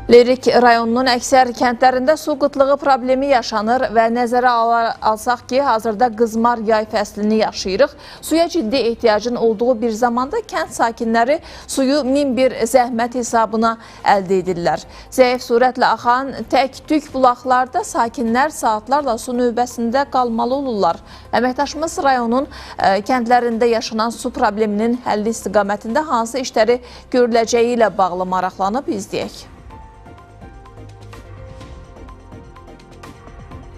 Lerik rayonunun əksər kəndlərində su qıtlığı problemi yaşanır və nəzərə alsaq ki, hazırda qızmar yay fəslini yaşayırıq. Suya ciddi ehtiyacın olduğu bir zamanda kənd sakinləri suyu min bir zəhmət hesabına əldə edirlər. Zəif sürətlə axan tək-tük bulaqlarda sakinlər saatlarla su növbəsində qalmalı olurlar. Əməkdaşımız rayonun kəndlərində yaşanan su probleminin həlli istiqamətində hansı işləri görüləcəyi ilə bağlı maraqlanıb, izləyək.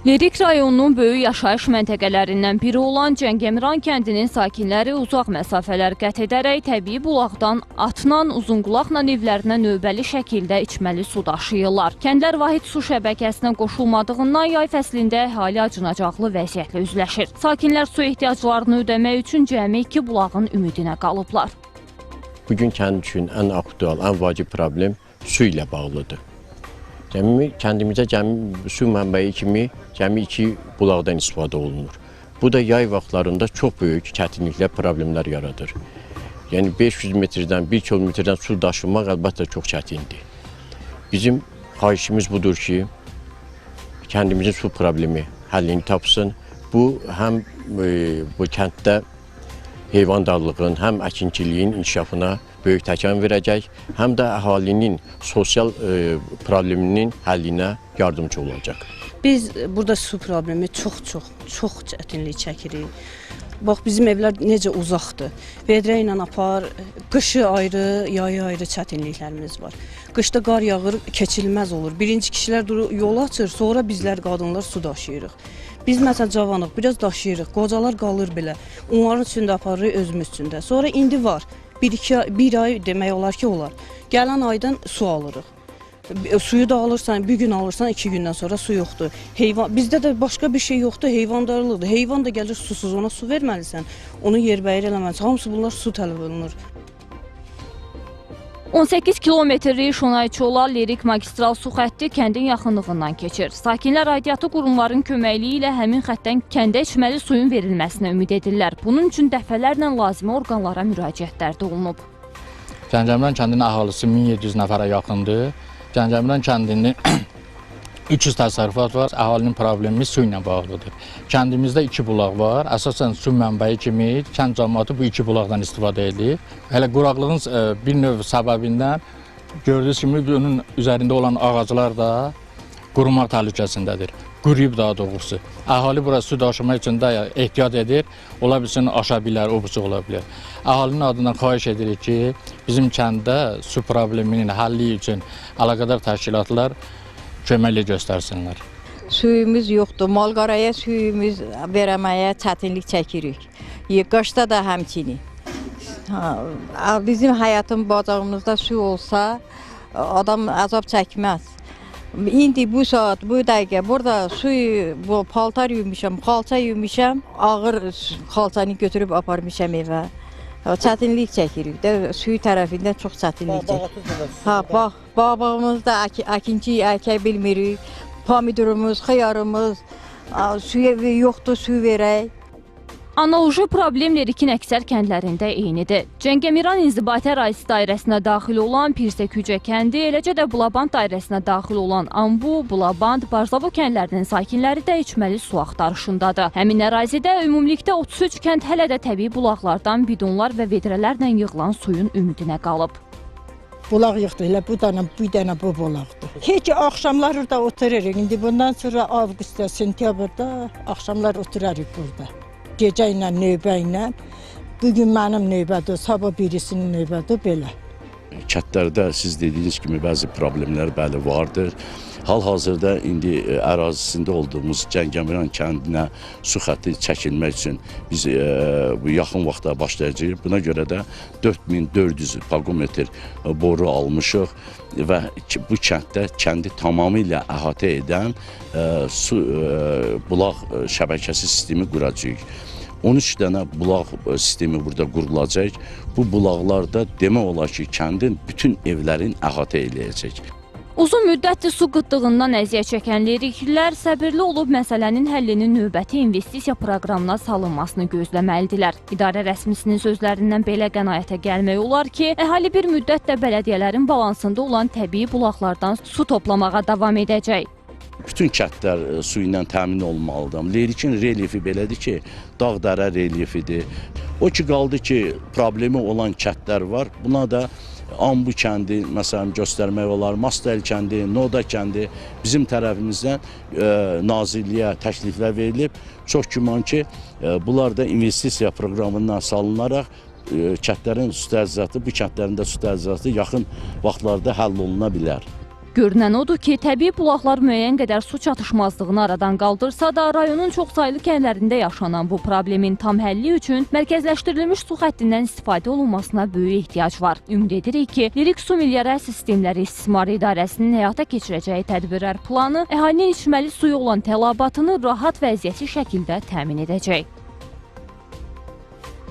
Lerik rayonunun böyük yaşayış məntəqələrindən biri olan Cəngəmiran kəndinin sakinləri uzaq məsafələr qət edərək təbii bulaqdan atla, uzunqulaqla evlərinə növbəli şəkildə içməli su daşıyırlar. Kəndlər vahid su şəbəkəsinə qoşulmadığından yay fəslində əhali acınacaqlı vəziyyətlə üzləşir. Sakinlər su ehtiyaclarını ödəmək üçün cəmi 2 bulağın ümidinə qalıblar. Bugün kənd üçün ən aktual, ən vacib problem su ilə bağlıdır. Kəndimizdə cəmi su mənbəyi kimi cəmi 2 bulaqdan istifadə olunur. Bu da yay vaxtlarında çox böyük çətinliklər, problemlər yaradır. Yəni 500 metrdən, 1 kilometrdən su daşımaq əlbəttə çox çətindir. Bizim xahişimiz budur ki, kəndimizin su problemi həllini tapsın. Bu həm bu kənddə heyvandarlığın, həm əkinçiliyin inkişafına böyük təkan verəcək, həm də əhalinin sosial probleminin həllinə yardımcı olacaq. Biz burada su problemi çox çətinlik çəkirik. Bax, bizim evlər necə uzaqdır. Vedrə ilə apar, qışı ayrı, yayı ayrı çətinliklərimiz var. Qışda qar yağır, keçilməz olur. Birinci kişilər durur, yol açır, sonra bizlər qadınlar su daşıyırıq. Biz məsələn cavanıq, biraz daşıyırıq, qocalar qalır belə. Onların üçün də aparırıq, özümüz üçün də. Sonra indi var, bir ay demək olar ki, olar. Gələn aydan su alırıq. Suyu da alırsan, bir gün alırsan, 2 gündən sonra su yoxdur. Heyvan, bizdə də başqa bir şey yoxdur, heyvandarlıqdır. Heyvan da gəlir susuz, ona su verməlisən, onu yerbəyir eləməlisən. Hamısı bunlar su tələb olunur. 18 kilometrlik Şonay-Çola Lerik magistral su xətti kəndin yaxınlığından keçir. Sakinlər aidiyyatı qurumların köməkliyi ilə həmin xəttdən kəndə içməli suyun verilməsinə ümid edirlər. Bunun üçün dəfələrlə lazımi orqanlara müraciətlər də olunub. Cəngəmiran kəndinin əhalisi 1700 nəfərə yaxındır. Cəngəmiran kəndinin 300 təsərrüfat var. Əhalinin problemi su ilə bağlıdır. Kəndimizdə 2 bulaq var. Əsasən su mənbəyi kimi kənd cəmaatı bu 2 bulaqdan istifadə edir. Hələ quraqlığın bir növ səbəbindən gördüyünüz kimi bunun üzərində olan ağaclar da qurumaq təhlükəsindədir. Quruyub daha doğrusu. Əhali bura su daşımaq üçün də ehtiyat edir. Ola bilsin aşa bilər, o birisi ola bilər. Əhalinin adından xahiş edirik ki, bizim kənddə su probleminin həlli üçün əlaqədar təşkilatlar köməklik göstərsinlər. Suyumuz yoxdur, malqaraya suyumuz verəməyə çətinlik çəkirik. Qışda da həmçinin. Bizim həyatın bacağımızda su olsa adam əzab çəkməz. İndi bu saat, bu dəqiqə burada suyu, bu paltar yumuşam, xalça yumuşam, ağır xalçanı götürüb aparmışam evə. Çətinlik çəkirik də, suyu tərəfindən çox çətinlik çəkirik. Ha, bax, bağımızda əkinçi əkə bilmirik, pomidorumuz, xiyarımız, suyu yoxdur, su verək. Analoji problem Lerikin əksər kəndlərində eynidir. Cəngəmiran inzibati ərazisi dairəsinə daxil olan Pirsəkücə kəndi, eləcə də Bulaband dairəsinə daxil olan Ambu, Bulaband, Barzavo kəndlərinin sakinləri də içməli su axtarışındadır. Həmin ərazidə ümumilikdə 33 kənd hələ də təbii bulaqlardan bidonlar və vedrələrlə yığılan suyun ümidinə qalıb. Bulaq yoxdur, elə bu dənə, bu dənə bu bulaqdır. Heç axşamlar orada otururuq. İndi bundan sonra avqustda, sentyabrda axşamlar oturarıq burada. Gecə ilə, növbə ilə, bugün mənim növbədir, sabah birisinin növbədir, belə. Kəndlərdə siz dediyiniz kimi bəzi problemlər bəli vardır. Hal-hazırda indi ərazisində olduğumuz Cəngəmiran kəndinə su xətti çəkilmək üçün biz bu yaxın vaxtda başlayacağıq. Buna görə də 4400 pagometr boru almışıq və bu kənddə kəndi tamamilə əhatə edən su bulaq şəbəkəsi sistemi quracağıq. 13 dənə bulaq sistemi burada qurulacaq. Bu bulaqlarda demək olar ki, kəndin bütün evlərin əhatə eləyəcək. Uzun müddətdir su qıtlığından əziyyət çəkən leriklilər səbirli olub məsələnin həllinin növbəti investisiya proqramına salınmasını gözləməlidirlər. İdarə rəsmisinin sözlərindən belə qənaətə gəlmək olar ki, əhali bir müddət də bələdiyyələrin balansında olan təbii bulaqlardan su toplamağa davam edəcək. Bütün kəndlər su ilə təmin olunmalıdır. Lerikin relyefi belədir ki, dağ-dərə relyefidir. O ki qaldı ki, problemi olan kəndlər var. Buna da Ambu kəndi məsələn göstərmək olar, Mastəl kəndi, Noda kəndi bizim tərəfimizdən nazirliyə təkliflər verilib. Çox güman ki, bunlar da investisiya proqramından salınaraq kəndlərin su təchizatı, bu kəndlərin də su təchizatı yaxın vaxtlarda həll oluna bilər. Görünən odur ki, təbii bulaqlar müəyyən qədər su çatışmazlığını aradan qaldırsa da, rayonun çoxsaylı kəndlərində yaşanan bu problemin tam həlli üçün mərkəzləşdirilmiş su xəttindən istifadə olunmasına böyük ehtiyac var. Ümid edirik ki, Lirik Su Meliorasiya Sistemləri İstismar İdarəsinin həyata keçirəcəyi tədbirlər planı əhalinin içməli suyu olan tələbatını rahat və əziyyətsiz şəkildə təmin edəcək.